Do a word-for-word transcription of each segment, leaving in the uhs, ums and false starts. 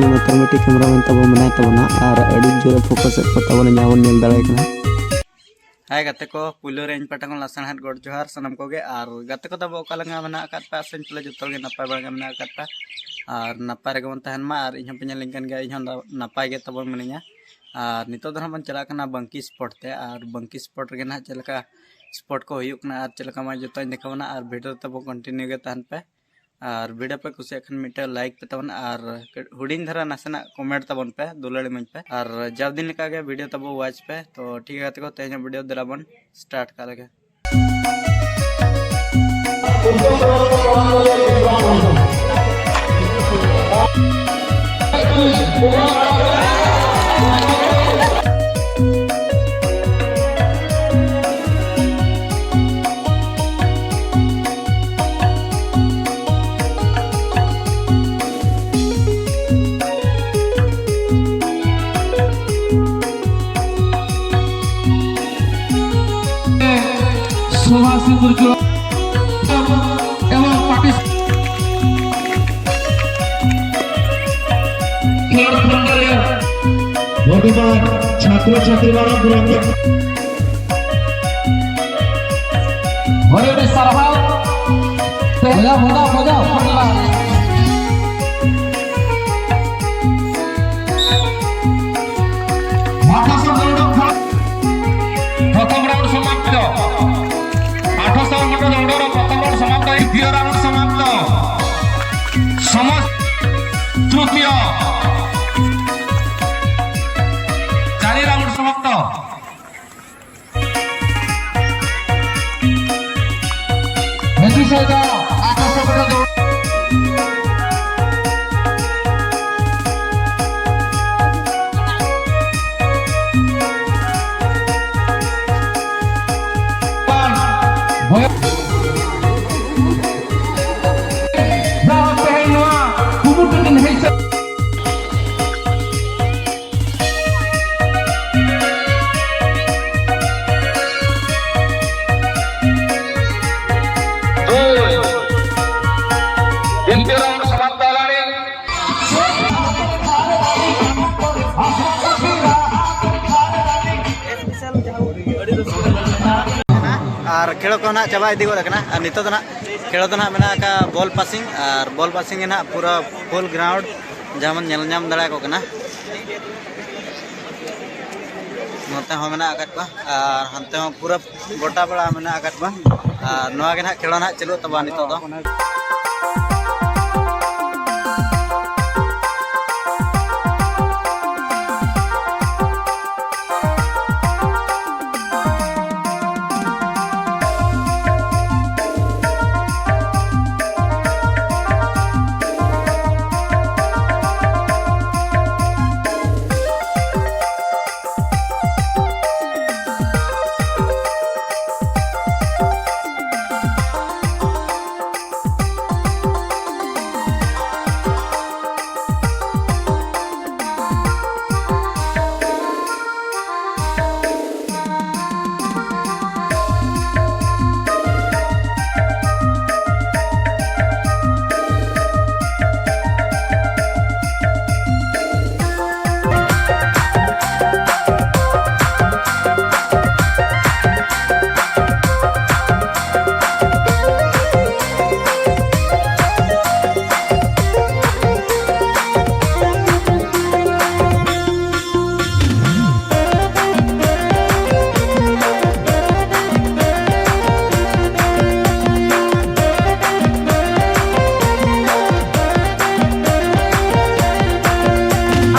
ᱱᱚᱛᱮ ᱨᱮ ᱢᱤᱫᱴᱤᱡ cameraman ᱛᱟᱵᱚ ᱢᱮᱱᱟᱭ ᱛᱟᱵᱚᱱᱟ ᱟᱨ ᱟᱹᱰᱤ ᱡᱳᱨᱮ focus ᱮᱫ ᱠᱚ ᱛᱟᱵᱚᱱᱟ, ᱡᱟᱦᱟᱸ ᱵᱚᱱ ᱧᱮᱞ ᱫᱟᱲᱮᱭᱟᱜ ᱠᱟᱱᱟ᱾ ᱦᱟᱭ ᱜᱟᱛᱮ ᱠᱚ, ᱯᱩᱭᱞᱩ ᱨᱮ ᱤᱧ ᱯᱟᱦᱴᱟ ᱠᱷᱚᱱ ᱞᱟᱥᱟᱲᱦᱮᱫ ᱜᱚᱰ ᱡᱚᱦᱟᱨ ᱥᱟᱱᱟᱢ ᱠᱚᱜᱮ᱾ ᱟᱨ ᱜᱟᱛᱮ ᱠᱚ ᱛᱟᱵᱚ ᱚᱠᱟ ᱞᱮᱠᱟ ᱢᱮᱱᱟᱜ ᱟᱠᱟᱫ ᱯᱮᱭᱟ? ᱟᱥᱟᱧ ᱯᱟᱞᱮ ᱡᱚᱛᱚ ᱜᱮ ᱱᱟᱯᱟᱭ ᱵᱟᱲᱟ ᱜᱮ ᱢᱮᱱᱟᱜ ᱟᱠᱟᱫ ᱯᱮᱭᱟ ᱟᱨ ᱱᱟᱯᱟᱭ ᱨᱮᱜᱮ ᱵᱚᱱ ᱛᱟᱦᱮᱱ ᱢᱟ᱾ ᱟᱨ ᱤᱧ ᱦᱚᱸ ᱯᱮ ᱧᱮᱞᱤᱧ ᱠᱟᱱ ᱜᱮᱭᱟ, ᱤᱧ ᱦᱚᱸ ᱱᱟ-, ᱱᱟᱯᱟᱭ ᱜᱮ ᱛᱟᱵᱚᱱ ᱢᱤᱱᱟᱹᱧᱟ᱾ ᱟᱨ ᱱᱤᱛᱚᱜ ᱫᱚ ᱱᱟᱦᱟᱜ ᱵᱚᱱ ᱪᱟᱞᱟᱜ ᱠᱟᱱᱟ ᱵᱟᱝᱠᱤ spot ᱛᱮ᱾ ᱟᱨ ᱵᱟᱝᱠᱤ spot ᱨᱮᱜᱮ ᱱᱟᱦᱟᱜ ᱪᱮᱫ ᱞᱮᱠᱟ spot ᱠᱚ ᱦᱩᱭᱩᱜ ᱠᱟᱱᱟ ᱟᱨ ᱪᱮᱫ ᱞᱮᱠᱟ ᱢᱟ ᱡᱚᱛᱚᱧ ᱫᱮᱠᱷᱟᱣ ᱵᱚᱱᱟ᱾ ᱟᱨ video ᱛᱟᱵᱚ continue ᱜᱮ ᱛᱟᱦᱮᱱ ᱯᱮ᱾ ᱟᱨ video ᱯᱮ ᱠᱩᱥᱤᱭᱟᱜ ᱠᱷᱟᱱ ᱢᱤᱫᱴᱮᱱ like ᱯᱮ ᱛᱟᱵᱚᱱ ᱟᱨ ᱦᱩᱰᱤᱧ ᱫᱷᱟᱨᱟ ᱱᱟᱥᱮᱱᱟᱜ comment ᱛᱟᱵᱚᱱ ᱯᱮ, ᱫᱩᱞᱟᱹᱲ ᱤᱢᱟᱹᱧ ᱯᱮ᱾ ᱟᱨ ᱡᱟᱣ ᱫᱤᱱ ᱞᱮᱠᱟ ᱜᱮ video ᱛᱟᱵᱚ watch ᱯᱮ᱾ ᱛᱚ ᱴᱷᱤᱠ ᱜᱮᱭᱟ ᱜᱟᱛᱮ ᱠᱚ, ᱛᱮᱦᱮᱧᱟᱜ video ᱫᱮᱞᱟ ᱵᱚᱱ start ᱠᱟᱜ ᱞᱮᱜᱮ᱾ ᱥᱚᱵᱷᱟ ᱥᱤᱸᱫᱩᱨ ᱡᱚᱦᱟᱨ ᱮᱵᱚᱝ ᱯᱟᱴᱤ ᱠᱷᱮᱞᱳᱰ ᱯᱷᱟᱱᱰᱟ ᱨᱮ ᱵᱚᱨᱛᱚᱢᱟᱱ ᱪᱷᱟᱛᱨᱚ ᱪᱷᱟᱛᱨᱤ ᱢᱟᱱᱚᱛ ᱜᱨᱚᱦᱚᱱ ᱦᱳᱭ, ᱟᱹᱰᱤ ᱥᱟᱨᱦᱟᱣ᱾ ᱵᱟᱡᱟᱣ, ᱵᱟᱡᱟᱣ, ᱵᱟᱡᱟᱣ᱾ ᱟᱴᱷᱨᱚᱥᱚ ᱯᱨᱚᱛᱷᱚᱢ round ᱥᱚᱢᱟᱯᱛᱚ᱾ ᱟᱴᱷᱨᱚᱥᱚ ᱢᱚᱴᱚ ᱫᱚ ᱚᱰᱚᱨ ᱯᱨᱚᱛᱷᱚᱢ round ᱥᱚᱢᱟᱯᱛᱚ, ᱫᱤᱛᱤᱭᱚ round ᱥᱚᱢᱟᱯᱛᱚ᱾ ᱥᱚᱢᱚᱥ ᱛᱨᱤᱛᱤᱭᱚ᱾ ᱪᱟᱨᱤ round ᱥᱚᱢᱟᱯᱛᱚ᱾ ᱢᱮᱱᱫᱤ ᱥᱚᱭᱫᱟ, ᱟᱴᱷᱨᱚᱥᱚ ᱢᱚᱴᱚ ᱫᱚ ᱠᱷᱮᱞᱳ ᱠᱚ ᱱᱟᱦᱟᱜ ᱪᱟᱵᱟ ᱤᱫᱤ ᱜᱚᱫ ᱟᱠᱟᱱᱟ᱾ ᱟᱨ ᱱᱤᱛᱚᱜ ᱫᱚ ᱱᱟᱦᱟᱜ ᱠᱷᱮᱞᱳ ᱫᱚ ᱱᱟᱦᱟᱜ ᱢᱮᱱᱟᱜ ᱟᱠᱟᱫ ᱵᱚᱞ ᱯᱟᱥᱤᱝ, ᱟᱨ ᱵᱚᱞ ᱯᱟᱥᱤᱝ ᱜᱮ ᱱᱟᱦᱟᱜ ᱯᱩᱨᱟᱹ ᱯᱷᱩᱞ ᱜᱨᱟᱣᱩᱱᱰ ᱡᱟᱦᱟᱸ ᱵᱚᱱ ᱧᱮᱞ ᱧᱟᱢ ᱫᱟᱲᱮᱭᱟᱠᱚ ᱠᱟᱱᱟ᱾ ᱱᱚᱛᱮ ᱦᱚᱸ ᱢᱮᱱᱟᱜ ᱟᱠᱟᱫ ᱠᱚᱣᱟ, ᱟᱨ ᱦᱟᱱᱛᱮ ᱦᱚᱸ ᱯᱩᱨᱟᱹ ᱜᱚᱴᱟ ᱯᱟᱲᱟ ᱢᱮᱱᱟᱜ ᱟᱠᱟᱫ ᱠᱚᱣᱟ᱾ ᱟᱨ ᱱᱚᱣᱟ ᱜᱮ ᱱᱟᱦᱟᱜ ᱠᱷᱮᱞᱳ ᱱᱟᱦᱟᱜ ᱪᱟᱹᱞᱩᱜ ᱛᱟᱵᱚᱱᱟ ᱱᱤᱛᱚᱜ ᱫᱚ᱾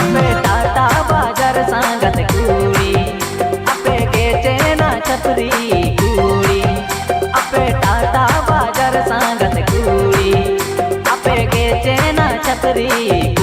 ᱟᱯᱮ ᱴᱟᱴᱟ ᱵᱟᱡᱟᱨ ᱥᱟᱸᱜᱟᱛ ᱠᱩᱲᱤ, ᱟᱯᱮ ᱜᱮ ᱪᱮᱱᱟ ᱪᱷᱟᱹᱯᱨᱤ ᱠᱩᱲᱤ, ᱟᱯᱮ ᱴᱟᱴᱟ ᱵᱟᱡᱟᱨ ᱥᱟᱸᱜᱟᱛ ᱠᱩᱲᱤ, ᱟᱯᱮ ᱜᱮ ᱪᱮᱱᱟ ᱪᱷᱟᱹᱯᱨᱤ